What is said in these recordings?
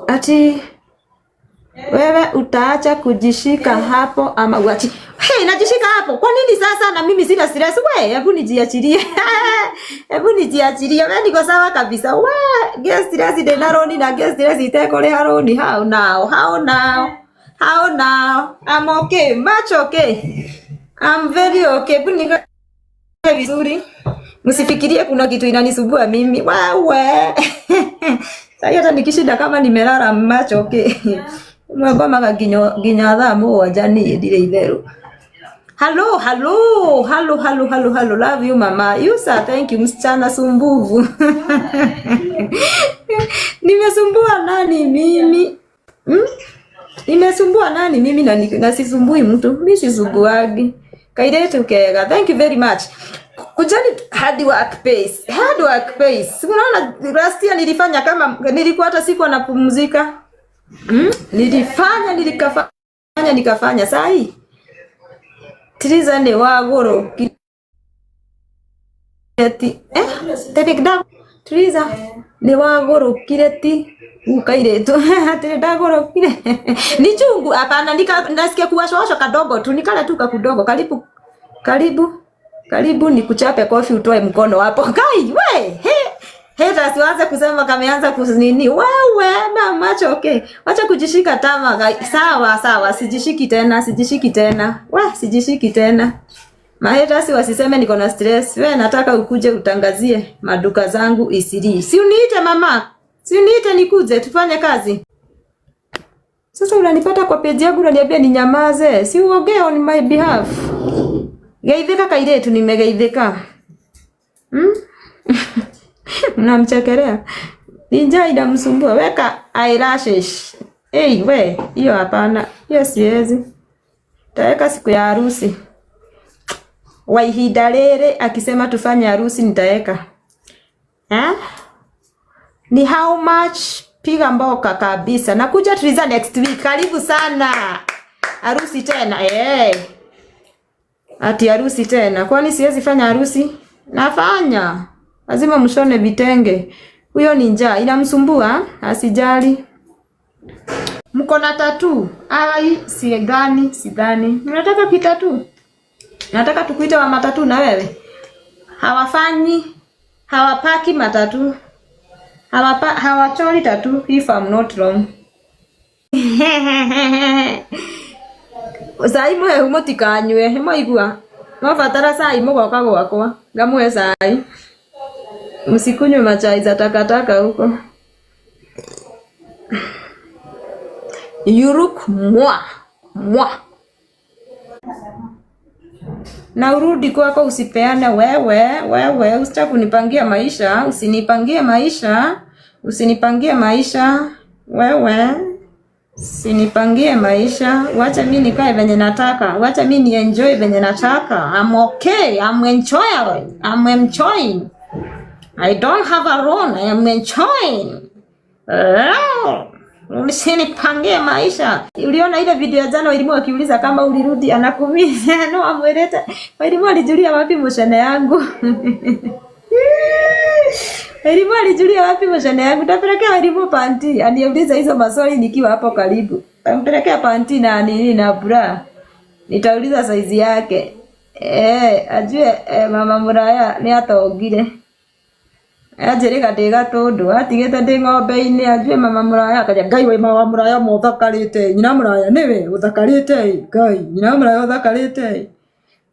Ati wewe utaacha kujishika hapo ama uachi? Hey, najishika hapo. Kwa nini sasa na mimi sina stress? We, hebu nijiachilie. Hebu nijiachilie. We niko sawa kabisa. We, get stress ndina roni na get stress itekũrĩha roni. How now? How now? How now? I'm okay. Much okay. I'm very okay. Hebu nikae vizuri. Msifikirie kuna kitu inanisumbua mimi. Wewe. Sasa hata nikishinda kama nimelala macho okay. Mwagomaga nginya thaa mũgwanja niĩ ndirĩ itherũ. Hello, hello, hello, hello, hello, hello. Love you mama. You sir, thank you. Msichana sumbuvu. Nimesumbua nani mimi? Hmm? Nimesumbua nani mimi na sisumbui mtu. Mimi sisumbuagi. Kairetu kega. Thank you very much. Kujani hard work pays. Hard work pays. Unaona last year nilifanya kama nilikuwa hata sikuwa napumzika. Hmm? Nilifanya nilikafanya nikafanya saa hii. Triza nĩ wagũrũkire ti eh tene Triza nĩ wagũrũkire ti ukairĩtu atĩ ndagũrũkire ni chungu hapana nika nasikia kuwashawasha kadogo tu nikale tu kakudogo karibu karibu karibu nikuchape kofi utoe mkono hapo kai we he Haters waanze kusema kameanza kunini wewe mama okay. Wacha kujishika tama kai. Sawa sawa, sijishiki tena, sijishiki tena. We, sijishiki tena. Mahaters wasiseme niko na stress. We nataka ukuje utangazie maduka zangu Isiri. Si uniite mama. Si uniite nikuje tufanye kazi. Sasa unanipata kwa page yangu unaniambia ninyamaze. Si uongee on my behalf. Geithika kairetu nimegeithika. Hmm? Mnamchekelea. Ni njaa inamsumbua. Weka eyelashes. Hey, we, hiyo hapana. Hiyo siwezi. Taweka siku ya harusi. Wa ihinda rĩrĩ akisema tufanye harusi nitaweka. Eh? Ni how much? Piga mboka kabisa. Nakuja Triza next week. Karibu sana. Harusi tena. Eh. Ati harusi tena. Kwani siwezi fanya harusi? Nafanya. Lazima mshone vitenge. Huyo ni njaa inamsumbua, asijali. Mko na tattoo? Ai, sidhani, sidhani. Mnataka kitattoo? Nataka tukuite wa matatu na wewe. Hawafanyi, hawapaki matatu. Hawachori tattoo if I'm not wrong. Cai mũhehu mũtikanyue, nĩmwaigua? Mwabatara cai mũgoka gwakwa, ngamũhe cai. Msikunywe machai za takataka huko. You look mwa mwa. Na urudi kwako usipeane wewe, wewe usitaka kunipangia maisha, usinipangie maisha, usinipangie maisha wewe. Usinipangie maisha, wacha mi nikae venye nataka, wacha mi ni enjoy venye nataka. I'm okay, I'm enjoying, I'm enjoying. I don't have a loan, I am enjoying. Usinipangie maisha. Uliona ile video ya jana Wairimu akiuliza kama ulirudi anakumiza. No, amwelete. Wairimu alijulia wapi moshene yangu? Wairimu alijulia wapi moshene yangu? Tapelekea Wairimu panti. Aniuliza hizo maswali nikiwa hapo karibu. Tampelekea panti na nini na bra. Nitauliza saizi yake. Eh, ajue mama Muraya ni atongire. Anjĩrĩga ndĩ gatũndũ atigĩte ndĩ ng'ombe-inĩ ajue mama Muraya akaja Ngai wa mama Muraya mũthakarĩte nyina Muraya nĩwe ũthakarĩte Ngai nyina Muraya ũthakarĩte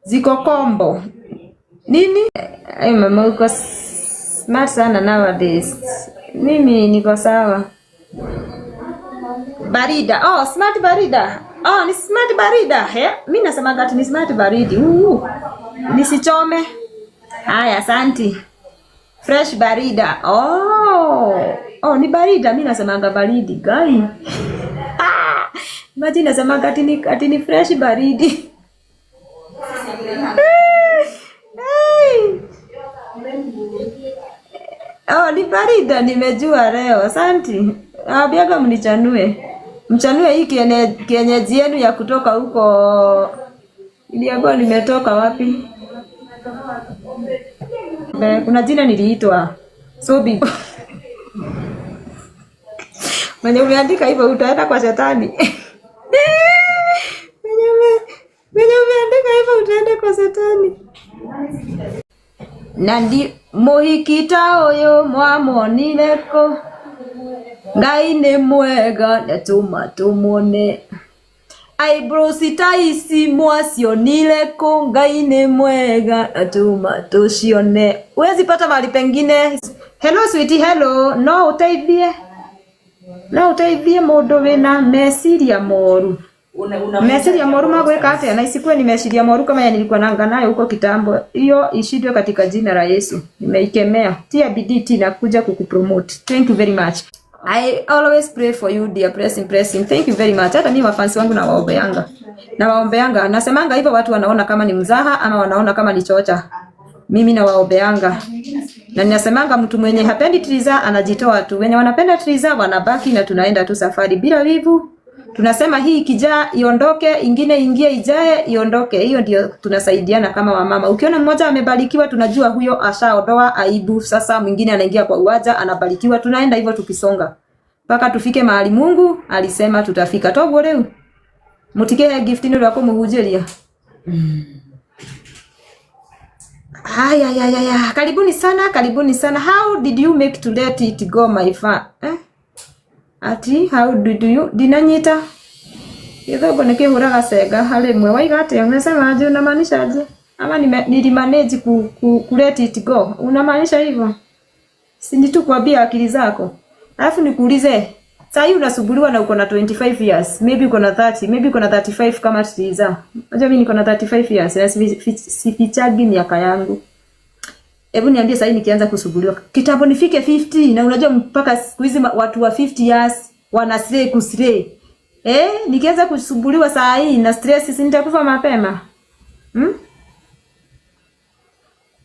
ziko kombo nini. Ay, mama uko smart sana nowadays. Mimi niko sawa. Barida. Oh, smart barida. Oh, ni smart barida. He, mimi nasema ati ni smart baridi. Nisichome. Haya, asanti. Fresh barida. Oh. Oh, ni barida. Mimi nasemanga baridi. Guy. Ah! Imagine nasemanga ati ni fresh baridi. Hey. Oh, ni barida nimejua leo. Asanti. Abiaga mnichanue. Mchanue hii kienyeji yenu ya kutoka huko. Niliambiwa nimetoka wapi? Kuna jina niliitwa Sobi. Mwenye umeandika hivyo utaenda kwa shetani. Mwenye umeandika hivyo utaenda kwa shetani. Na ndi mũhiki ta ũyũ mwamuonire kũ? Ngai nĩ mwega nĩatũma tũmuone. Eyebrows ta ici mwacionire kũ? Ngai nĩ mwega atũma tũcione. Huwezi pata mahali pengine. Hello sweetie, hello. No ũteithie, no ũteithie mũndũ wĩna meciria moru. Meciria moru magwĩka atĩa? Na isikuwe ni meciria moru kama ya nilikuwa nanga nayo huko kitambo. Hiyo ishindwe katika jina la Yesu. Nimeikemea. Tia bidii tina kuja kukupromote. Thank you very much. I always pray for you dear pressing pressing. Thank you very much. Hata mimi mafansi wangu nawaombeanga. Nawaombeanga. Nasemanga hivyo watu wanaona kama ni mzaha ama wanaona kama ni chocha. Mimi nawaombeanga. Na ninasemanga mtu mwenye hapendi Triza anajitoa tu. Wenye wanapenda Triza wanabaki na tunaenda tu safari bila wivu. Tunasema hii ikijaa iondoke, ingine ingie ijae iondoke. Hiyo ndio tunasaidiana kama wamama. Ukiona mmoja amebarikiwa, tunajua huyo ashaondoa aibu. Sasa mwingine anaingia kwa uwanja anabarikiwa, tunaenda hivyo tukisonga mpaka tufike mahali Mungu alisema tutafika. Toguo riu mutikehe gift ni rwa kumuhunjiria. Haya ya ya ya, karibuni sana, karibuni sana. How did you make to let it go my fa? Eh? Ati how did you dinanyita gĩthũngũ nĩ kĩhũraga cenga harĩ mwe waiga atĩa unasema aje unamaanisha aje ama nilimanage ku let it go, unamaanisha hivyo? Si ni tu kuambia akili zako. Alafu nikuulize, saa hii unasumbuliwa na uko na 25 years, maybe uko na 30, maybe uko na 35 kama Triza. Unajua mimi niko na 35 years na sifichagi miaka yangu. Hebu niambie sasa nikianza kusumbuliwa kitambo nifike 50, na unajua mpaka siku hizi watu wa 50 years wana slay kuslay. Eh, nikianza kusumbuliwa saa hii na stress, si nitakufa mapema? Hmm?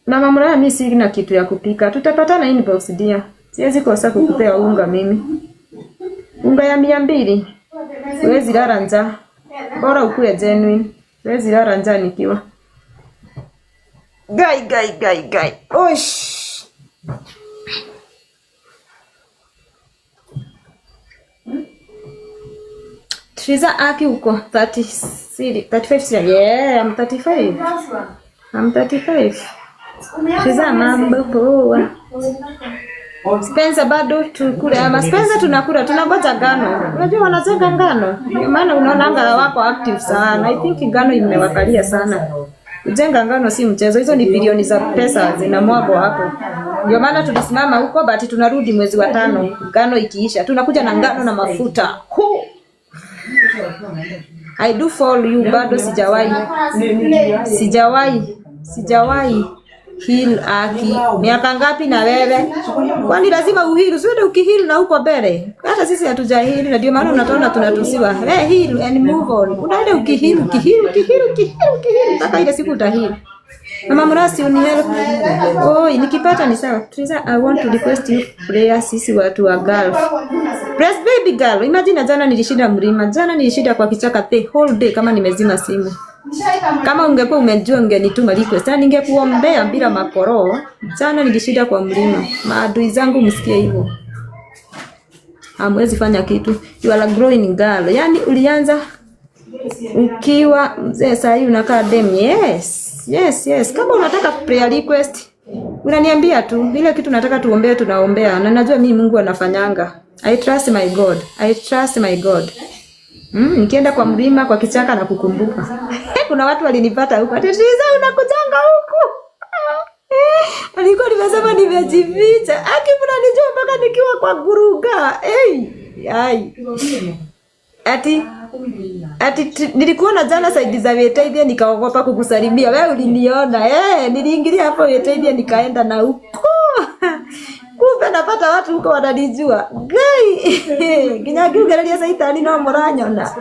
Na mama, mimi sina kitu ya kupika. Tutapatana inbox dear. Siwezi kosa kukupea unga mimi. Unga ya 200. Huwezi lala njaa. Bora ukue genuine. Huwezi lala njaa nikiwa. Guy, guy, guy, guy. Osh. Triza aki uko 30, 35. Yeah, I'm 35. I'm 35. Triza, mambo poa. Spencer bado tukule ama Spencer tunakula, tunangoja ngano. Unajua wanajenga ngano. Ndio maana unaona wako active sana. I think ngano imewakalia sana. Kujenga ngano si mchezo. Hizo ni bilioni za pesa zinamwagwa hapo. Ndio maana tulisimama huko, but tunarudi mwezi wa 5 ngano ikiisha. Tunakuja na ngano na mafuta. Hu! I do follow you, bado sijawahi. Sijawahi. Sijawahi heal aki. Miaka ngapi na wewe? Kwani lazima uheal? Usiende ukiheal na huko mbele. Hata sisi hatujaheal na ndio maana unataona tunatusiwa. Hey, heal and move on. Unaenda ukiheal, ukiheal, ukiheal, ukiheal, ukiheal mpaka ile siku utaheal. Mama Murasi uni help. Oi, nikipata ni sawa. Triza, I want to request you prayer sisi watu wa Gulf. Press baby girl. Imagine jana nilishinda mlima. Jana nilishinda kwa kichaka the whole day kama nimezima simu. Kama ungekuwa umejua ungenituma request. Sasa ningekuombea bila makoro. Jana nilishinda kwa mlima. Maadui zangu msikie hivyo. Hamwezi fanya kitu. You are a growing girl. Yaani ulianza ukiwa mzee, sasa hivi unakaa dem. Yes. Yes, yes. Kama unataka prayer request, unaniambia tu. Ile kitu nataka tuombee, tunaombea. Na najua mimi Mungu anafanyanga. I trust my God. I trust my God. Nikienda kwa mlima kwa kichaka na kukumbuka. Kuna watu walinipata huko. Ati Triza unakujanga huku. Alikuwa nimesema nimejificha. Aki mnanijua mpaka nikiwa kwa guruga. Hey, ai. Ati nilikuona jana side za Wetaithia nikaogopa kukusalimia. Wewe uliniona. Niliingilia hapo Wetaithia nikaenda na huko. Kumbe napata watu huko wananijua. Ngai. Nginya ngiugereria caitani no muranyona.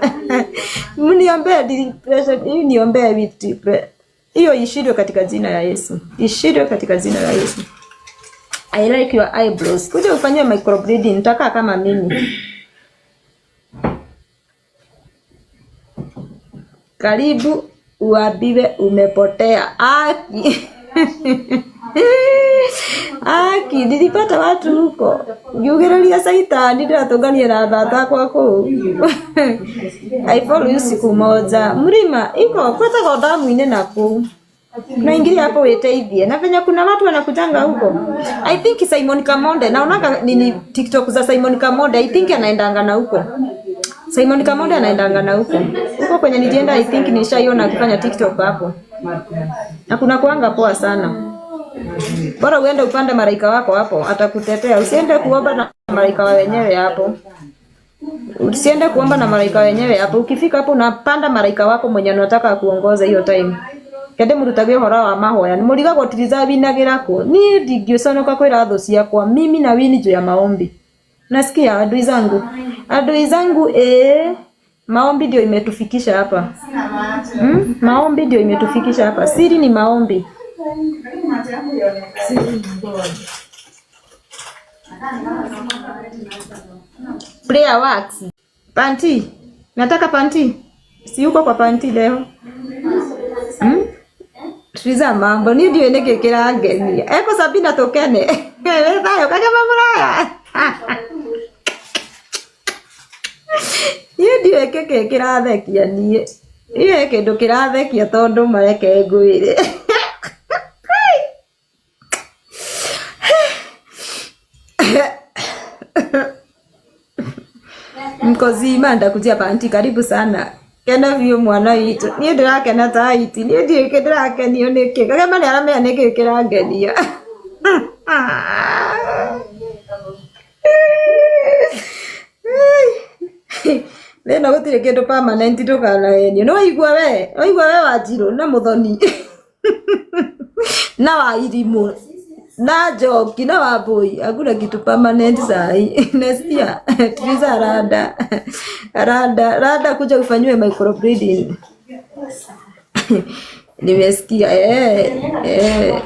Mniombee depression, hii niombee with depression. Hiyo ishindwe katika jina la Yesu. Ishindwe katika jina la Yesu. I like your eyebrows. Kuja ufanywe microblading, nitakaa kama mimi. Karibu uambiwe umepotea. Aki. Aki nilipata watu huko ngiugĩrĩria caitani ndĩratũngania na arata akwa kũu. I follow you siku moja. Mlima iko kwetagwo damu-inĩ na kũu naingilia hapo witeithie na venye kuna watu wanakujanga huko. I think Simon Kamonde, naonaga nini TikTok za Simon Kamonde, I think anaendanga na huko. Simon Kamonde anaendanga na huko huko kwenye nijienda, I think nishaiona akifanya TikTok hapo, na kuna kuanga poa sana. Bora uende upande malaika wako hapo, atakutetea. Usiende kuomba na malaika wa wenyewe hapo. Usiende kuomba na malaika wenyewe hapo. Ukifika hapo unapanda malaika wako mwenye unataka kuongoza hiyo time. Kende murutage ũhoro wa mahoya nĩ mũrigagwo tiriza winagĩra kũ. Niĩ ndingĩconoka kwĩra thũ ciakwa mimi na wini juu ya maombi. Nasikia adui zangu, adui zangu, maombi ndio imetufikisha hapa. Maombi ndio imetufikisha hapa. Siri ni maombi. Prayer works. Panti. Nataka panti. Si yuko kwa panti leo. Hmm? Triza mambo ni ndiũĩ nĩkĩ kĩrangenia. Eko Sabina tũkene. Wĩ thayũ kagema mũraya. Niĩ ndiũĩ kĩkĩ kĩrathekia niĩ. Niĩ kĩndũ kĩrathekia tondũ mareke ngwĩre. Mkozima ndakujia panti, karibu sana. Kena biũ mwana witũ. Niĩ ndĩrakena ta iti. Niĩ ndiũĩ kĩ ndĩrakenio nĩkĩ. Kagema nĩ aramenya nĩkĩ kĩrangenia. Thĩna gũtirĩ kĩndũ permanent ndũkanahenio. Nĩ waigua we? Waigua we Wanjirũ na Mũthoni na Wairimũ na Njoki na Wambui, hakuna kitu permanent sahi. Nasikia Triza rada rada rada kuja ufanyiwe microbleeding. Nimesikia eh.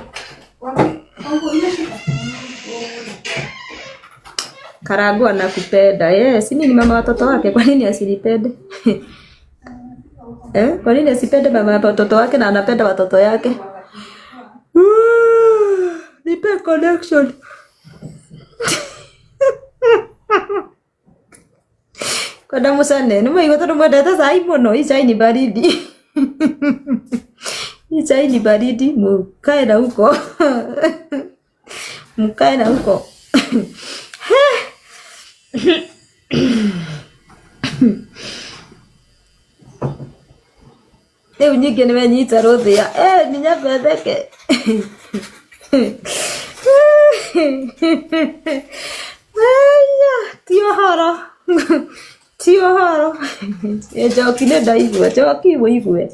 Karagua nakupenda. Si mimi ni mama watoto wake, kwa nini asinipende? Kwa nini asipende mama watoto wake na anapenda watoto yake? Nipe connection. Kwenda mũcane nĩ mwaigua tondũ mwendete cai mũno. Hii chai ni baridi. Hii chai ni baridi, mukae na huko. Mkae na huko. Rĩu nyingĩ nĩwenyita rũthĩa. Ninyambe theke. Aya, ti ũhoro. Ti ũhoro. Njoki nĩ ndaigua. Njoki ũigue.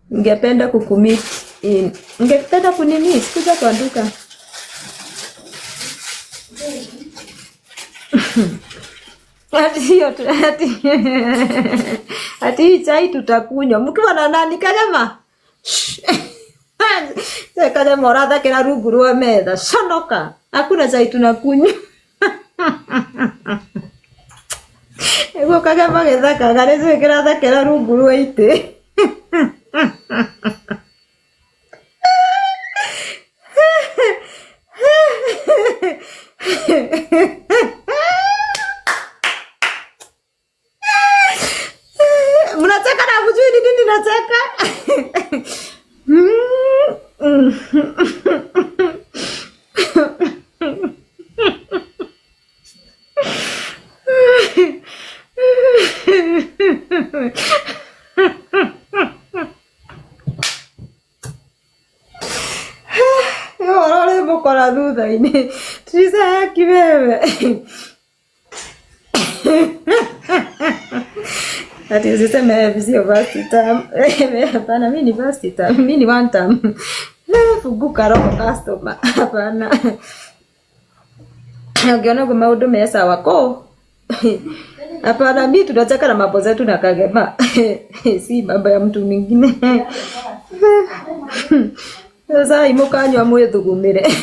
Ningependa kukumeet in. Ningependa kunimit kuja kwa duka. Ati hiyo ati ati hii chai tutakunywa mkiwa na nani? Kagema. Kagema ũrathakĩra rungu rwa metha. Conoka. Hakuna chai tunakunywa. Nĩguo Kagema gĩthakaga nĩkĩĩ kĩrathakĩra rungu rwa itĩ. Mnacheka na hamjui ni nini nacheka. Ũhoro ũrĩmũkora thutha-inĩ. Triza haki wewe. Ati usiseme sio first term. Hapana, mimi ni first term. Mimi ni one term. Funguka roho customer. Hapana. Ukiona kwa maũndũ me sawa ko. Hapana, mimi tunacheka na mambo zetu na Kagema. Si mambo ya mtu mwingine. Sasa imukanywa mwithugumire.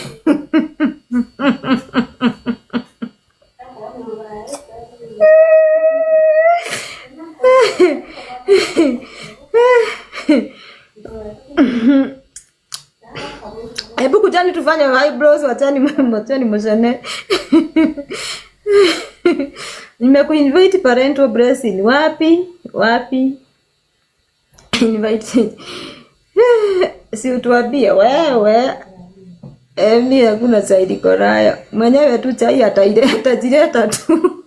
tufanye eyebrows, wachani wachani mshane. Nimekuinvite parental blessing. Wapi? Wapi? Invite. Si utuambie wewe. Emi hakuna chai niko nayo. Mwenyewe tu chai atajileta tu.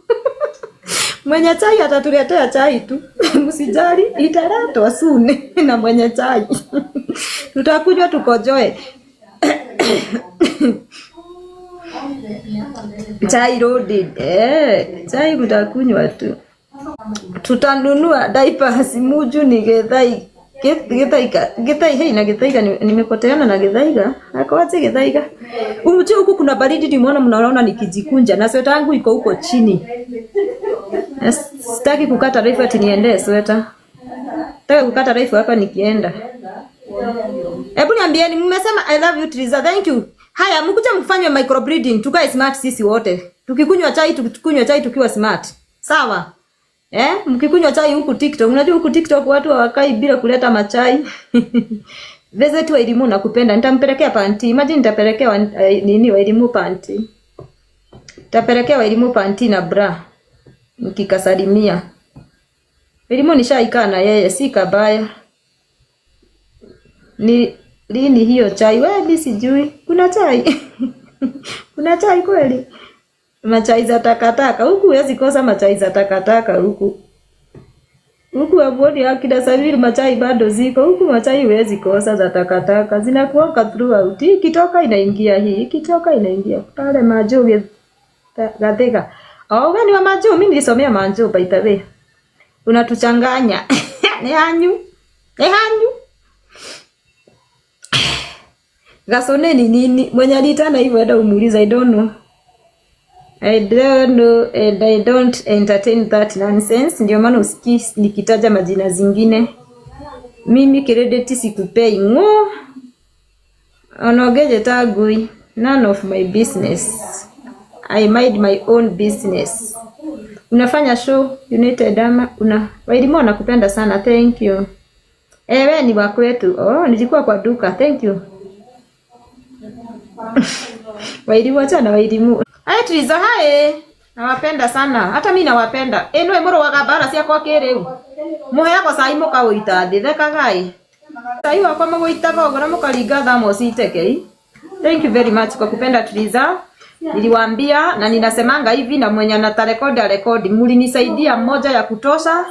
Mwenye chai atatuletea chai tu. Msijali, italetwa soon na mwenye chai. Tutakunywa tukojoe. Chai loaded. Eh, chai mtakunywa tu. Tutanunua diapers muju ni gethai Githaiga Githai hei na Githaiga nimepoteana na Githaiga akoaje Githaiga umje huku kuna baridi nimeona mnaona nikijikunja na sweta yangu iko huko chini. Na sitaki kukata refu ati niendee sweta. Nataka kukata refu hapa nikienda. Hebu niambieni mmesema I love you Triza. Thank you. Haya mkuja mfanye microbleeding tukae smart sisi wote. Tukikunywa chai tukunywa chai tukiwa smart. Sawa? Eh, mkikunywa chai huku TikTok, unajua huku TikTok watu hawakai bila kuleta machai. Visit wa elimu nakupenda. Nitampelekea panti. Imagine nitapelekea nini wa elimu panti. Nitapelekea wa elimu panti na bra. Nikikasalimia. Elimu nishaikaa na yeye, si kabaya. Ni lini hiyo chai? Wewe mimi sijui. Kuna chai? Kuna chai kweli? Machai za takataka huku huwezi kosa machai za takataka huku. Huku hamuoni akina Samiri machai bado ziko huku, machai huwezi kosa za takataka zinakuwaka throughout. Hii ikitoka inaingia hii, ikitoka inaingia pale majuu Gathega. Oh, wewe ni wa majuu, mimi nilisomea majuu by the way. Unatuchanganya. Ni hanyu. Ni hanyu. Gasone ni nini? Mwenye alitana hivyo enda umuulize, I don't know. I don't know and I don't entertain that nonsense. Ndio maana usikii nikitaja majina zingine. Mimi credit sikupei ng'o. Onogeje tagui. None of my business. I mind my own business. Unafanya show United ama una Wairimu nakupenda sana. Thank you. Ewe ni wa kwetu. Oh, nilikuwa kwa duka. Thank you. Wairimu acha na Wairimu. Hai Triza, hai. Nawapenda sana. Hata mimi nawapenda. Ĩno mũrũaga mbara ciakwa kĩrĩu. Mũheagwo cai mũkaũita thĩ. Thekagai. Cai wakwa mũgũitaga ũguo na mũkaringa thermos itekei. Thank you very much kwa kupenda Triza. Niliwaambia na ninasemanga hivi na mwenye anatarekodi arekodi. Mlinisaidia moja ya kutosha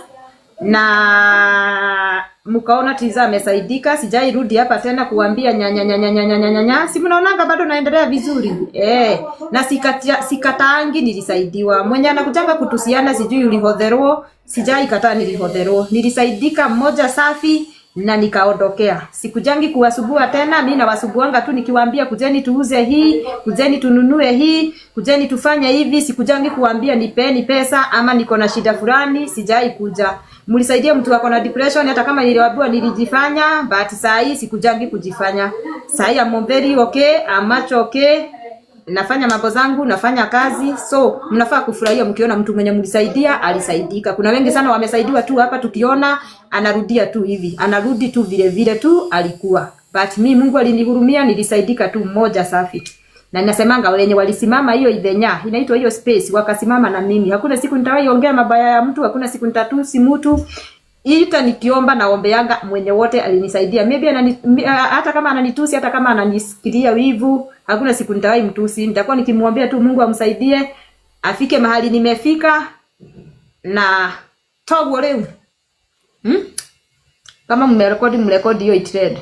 na mkaona Triza amesaidika. Sijai rudi hapa tena kuambia nyanya nyanya nyanya nyanya nya. Si mnaonanga bado naendelea vizuri eh, na sikataangi nilisaidiwa. Mwenye anakujanga kutusiana sijui ulihodherwo, sijai kataa nilihodherwo. Nilisaidika mmoja safi na nikaondokea. Sikujangi kuwasugua tena, mi nawasuguanga tu nikiwaambia kujeni tuuze hii, kujeni tununue hii, kujeni tufanye hivi. Sikujangi kuambia nipeni pesa ama niko na shida fulani, sijai kuja. Mlisaidia mtu ako na depression, hata kama niliwaambiwa nilijifanya, but saa hii sikujangi kujifanya. Saa hii I'm very okay, I'm much okay. Nafanya mambo zangu, nafanya kazi, so mnafaa kufurahia mkiona mtu mwenye mlisaidia alisaidika. Kuna wengi sana wamesaidiwa tu hapa, tukiona anarudia tu hivi, anarudi tu vile vile tu alikuwa. But mi Mungu alinihurumia, nilisaidika tu mmoja safi. Na ninasemanga wenye walisimama hiyo ithenya, inaitwa hiyo space, wakasimama na mimi. Hakuna siku nitawahi ongea mabaya ya mtu, hakuna siku nitatusi mtu. Ita nikiomba naombeanga mwenye wote alinisaidia. Maybe hata kama ananitusi, hata kama ananisikilia wivu, hakuna siku nitawahi mtusi. Nitakuwa nikimwambia tu Mungu amsaidie afike mahali nimefika na toguo riu. Kama mmerekodi, mrekodi hiyo itrend.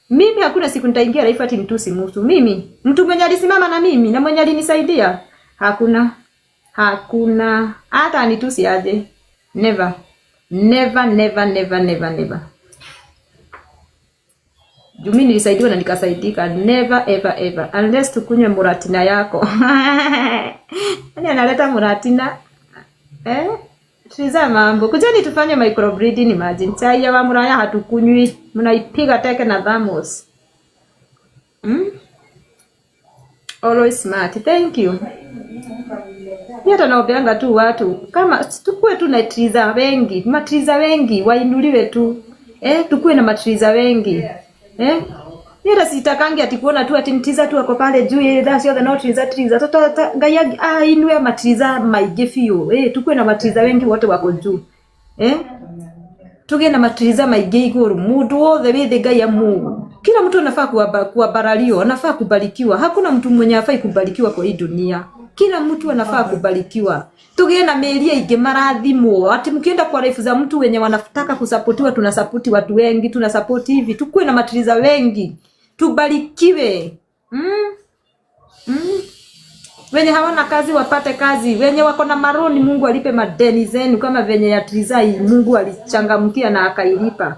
Mimi hakuna siku nitaingia live ati mtusi mtu. Mimi mtu mwenye alisimama na mimi na mwenye alinisaidia, hakuna. Hakuna hata anitusi aje. Never. Never, never, never, never, never. Juu mimi nilisaidiwa na nikasaidika. Never ever ever. Unless tukunywe muratina yako. Nani analeta muratina? Eh? Tuliza mambo. Kujeni tufanye microbreeding, imagine. Chai ya muraya hatukunywi. Mnaipiga teke na thermos. Always smart. Thank you. Mimi hata naombeanga tu watu kama tukue tu na Triza wengi, matriza wengi wainuliwe tu. Tukue na matriza wengi. Ila sitakangi ati kuona tu ati ntiza tu ako pale juu ye thaa ciothe no Triza Triza tota Ngai ainue matriza maingĩ biũ. Tukue na matriza wengi wote wako juu. Tugie na matriza maingĩ igũrũ, mũndũ wothe wĩ thĩ Ngai amu. Kila mtu anafaa kuabaraliwa, anafaa kubarikiwa. Hakuna mtu mwenye afai kubarikiwa kwa hii dunia. Kila mtu anafaa kubarikiwa. Tugie na mĩri aingĩ marathimwo. Ati mkienda kwa life za mtu wenye wanataka kusapotiwa, tunasapoti watu wengi, tunasapoti hivi. Tukue na matriza wengi. Tubarikiwe. Wenye hawana kazi wapate kazi, wenye wako na maroni Mungu alipe madeni zenu kama venye ya Trizai Mungu alichangamkia na akailipa.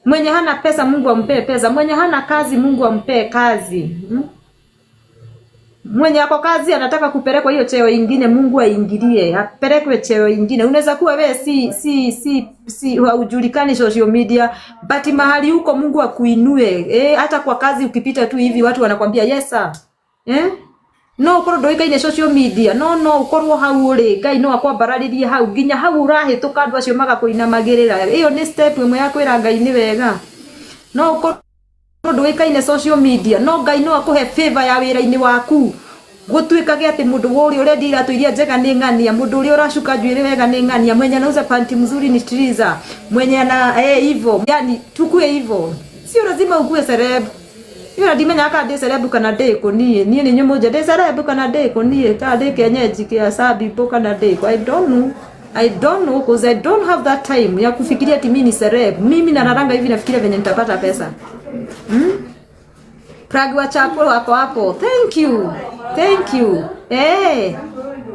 Mwenye hana pesa Mungu ampee pesa, mwenye hana kazi Mungu ampee kazi. Mwenye ako kazi anataka kupelekwa hiyo cheo ingine, Mungu aingilie, apelekwe cheo ingine. Unaweza kuwa wewe si haujulikani social media, but mahali huko Mungu akuinue. Hata kwa kazi ukipita tu hivi watu wanakwambia yes sir. No ukorwo nduikaine social media, no ukorwo hau uri Ngai no akwambararirie hau nginya hau urahituka andu acio magakuinamagirira. Iyo ni step imwe ya kwira Ngai ni wega. No ukorwo nduikaine social media, no Ngai no akuhe favor ya wira-ini waku. Gutuikage ati mundu ũrĩa ũrendia iratũ iria njega nĩ ng'ania, mundu ũrĩa ũracuka njuĩrĩ wega nĩ ng'ania, mwenye anauza panti mzuri ni Triza, mwenye ana hivyo, yani tukue hivyo. Sio lazima ukue celeb. Iyo ndimenya kana ndĩ celeb kana ndĩ kũ niĩ. Niĩ nĩ nyũmũ ndĩ celeb kana ndĩ kũ niĩ, kana ndĩ kienyeji kĩa sabibo kana ndĩ kũ. I don't know. I don't know because I don't have that time ya kufikiria ati mimi ni celeb. Mimi nalalanga hivi nafikiria venye nitapata pesa. Prag wa chapo wako hapo. Thank you. Thank you.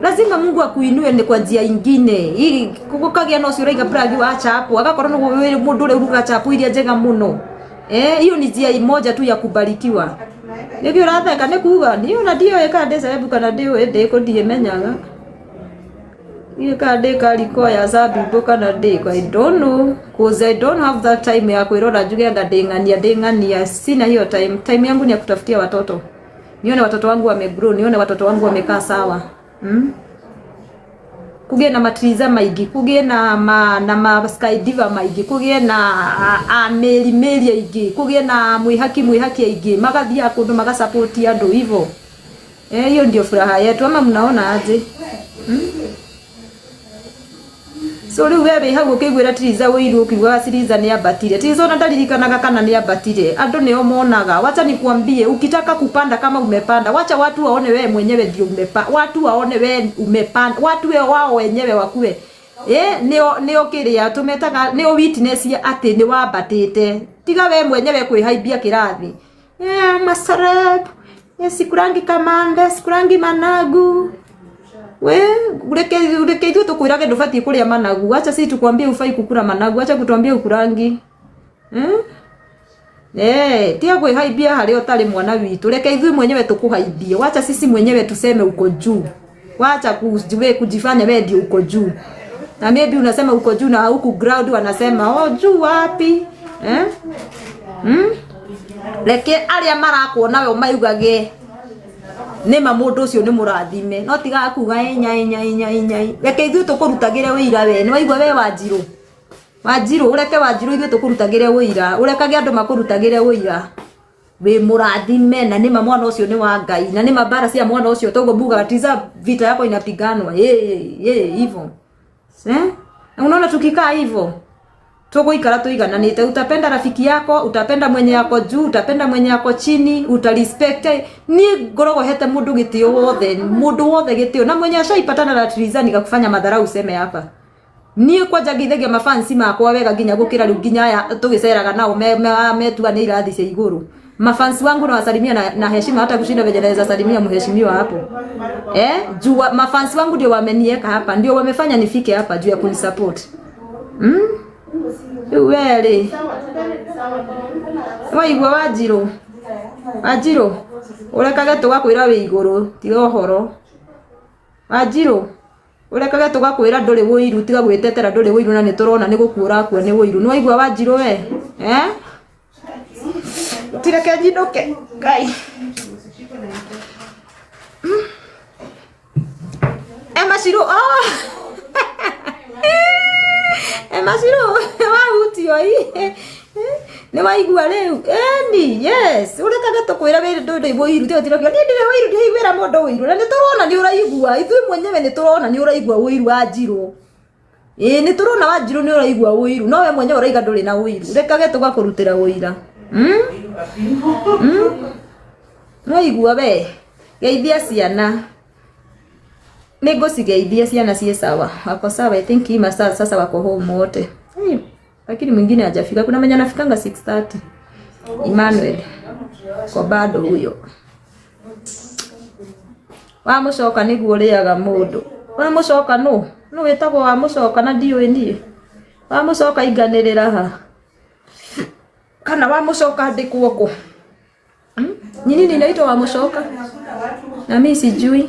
Lazima Mungu akuinue ni kwa njia ingine. Hii kukagia no cio uraiga Prag wa chapo agakorwo no mundu uria uruga chapo iria njega muno. Hiyo ni njia moja tu ya kubarikiwa. Nĩkĩ ũratheka nĩ kuga niĩ ona ndiũĩ kana ndĩ celeb kana ndĩũĩ ndĩkũ ndiĩmenyaga. Niĩ kana ndĩ kariko ya Zabibu kana ndĩkũ, I don't know cause I don't have that time ya kwĩrora njuge anga ndĩ ng'ania, sina hiyo time. Time yangu ni ya kutafutia watoto, nione watoto wangu wamegrow, nione watoto wangu wamekaa sawa. Kugie na matriza maingĩ, kugie na ma sky diva maingĩ, kugie na a meri meri aingĩ, kugie na mwihaki mwihaki aingĩ, magathiaga kũndũ magasapoti andũ hivyo. Hiyo ndio furaha yetu, ama mnaona aje? So rĩu we wĩ hau ũkĩiguĩra Triza ũiru ũkiugaga Triza nĩ ambatire. Triza ona ndaririkanaga kana nĩ ambatire. Andũ nĩo monaga. Wacha nikuambie, ukitaka kupanda kama umepanda, wacha watu waone wewe mwenyewe ndio umepanda. Watu waone wewe umepanda. Watu we wao wenyewe wakue. Nĩo kĩrĩa tũmetaga nĩo witness atĩ nĩ wambatĩte. Tiga we mwenyewe kwĩhaimbia kĩrathi. Maceleb. Sikurangi kamande, sikurangi managu. We, ureke ithuĩ tũkwĩrage ndũbatiĩ kũrĩa managu. Acha sisi tukwambie ufai kukula managu. Acha kutuambia ukurangi. Tiga kwĩhaimbia harĩa ũtarĩ mwana witũ. Reke ithuĩ mwenyewe tũkũhaimbie. Wacha sisi mwenyewe tuseme uko juu. Wacha kujifanya wewe ndio uko juu. Na maybe unasema uko juu na huku ground wanasema oh juu wapi? Reke arĩa marakuona we maugage nĩma mũndũ ũcio nĩ mũrathime, no tigaga kuga enya enya enya enya. Reke ithuĩ tũkũrutagĩre wĩira we nĩ waigua we Wanjirũ, Wanjirũ, ũreke Wanjirũ ithuĩ tũkũrutagĩre wĩira, ũrekage andũ makũrutagĩre wĩira wĩ mũrathime, na nĩma mwana ũcio nĩ wa Ngai, na nĩma mbara cia mwana ũcio toguo mugaga tiza vita yako inapiganwa hivyo. Na unaona tukikaa hivyo tuguikara tuigananite. Utapenda rafiki yako, utapenda mwenye yako juu, utapenda mwenye yako chini, utarespect. Ni ngoragwo hete mundu gitio wothe, mundu wothe gitio, na mwenye ashaipatana na Triza nikakufanya madharau useme hapa. Niĩ kwanja ngeithagia mafansi makwa wega nginya gũkĩra rĩu nginya aya tũgĩceraga nao metua nĩ irathi cia igũrũ. Mafansi wangu nawasalimia na heshima hata kushinda venye naweza salimia mheshimiwa hapo. Juu mafansi wangu ndio wamenieka hapa, ndio wamefanya nifike hapa juu ya kunisupport. Rĩu we rĩ, waigua Wanjirũ, Wanjirũ, ũrekage tũgakwĩra wĩ igũrũ, tiga ũhoro. Wanjirũ, ũrekage tũgakwĩra ndũrĩ wũiru, tiga gwĩtetera ndũrĩ wũiru na nĩ tũrona nĩ gũkua ũrakua nĩ wũiru. Nĩ waigua Wanjirũ we? Tireke njinũke, Ngai. Emma Shiro, oh! Emma Shiro, wahutio ĩ. Nĩ waigua rĩu? Ĩni, yes. Ũrekage tũkwĩra wĩrĩ ndũrĩ ũiru, tiga tiga niĩ ndirĩ ũiru, ndiraiguĩra mũndũ ũiru. Na nĩ tũrona nĩ ũraigua, ithuĩ mwenyewe nĩ tũrona nĩ ũraigua ũiru wa Njirũ. Ĩĩ nĩ tũrona wa Njirũ nĩ ũraigua ũiru, no we mwenyewe ũraiga ndũrĩ na ũiru. Rekage tũgakũrutĩra ũira. Mm? Mm? Nĩwaigua we? Geithia ciana. Nĩ ngũcigeithia ciana ciĩ sawa. Wako sawa, I think hii masaa sasa wako home wote. Hey, lakini mwingine hajafika. Kuna mwenye anafikanga 6:30. Emmanuel. Kwa bado huyo. Wamũcoka nĩguo ũrĩaga mũndũ. Wamũcoka nũ? Nũ wĩtagwo wamũcoka na ndiũĩ niĩ? Wamũcoka inganĩrĩra ha? Kana wamũcoka ndĩkwo kũ? Hmm? Ni nini inaitwa wamũcoka? Na mimi sijui.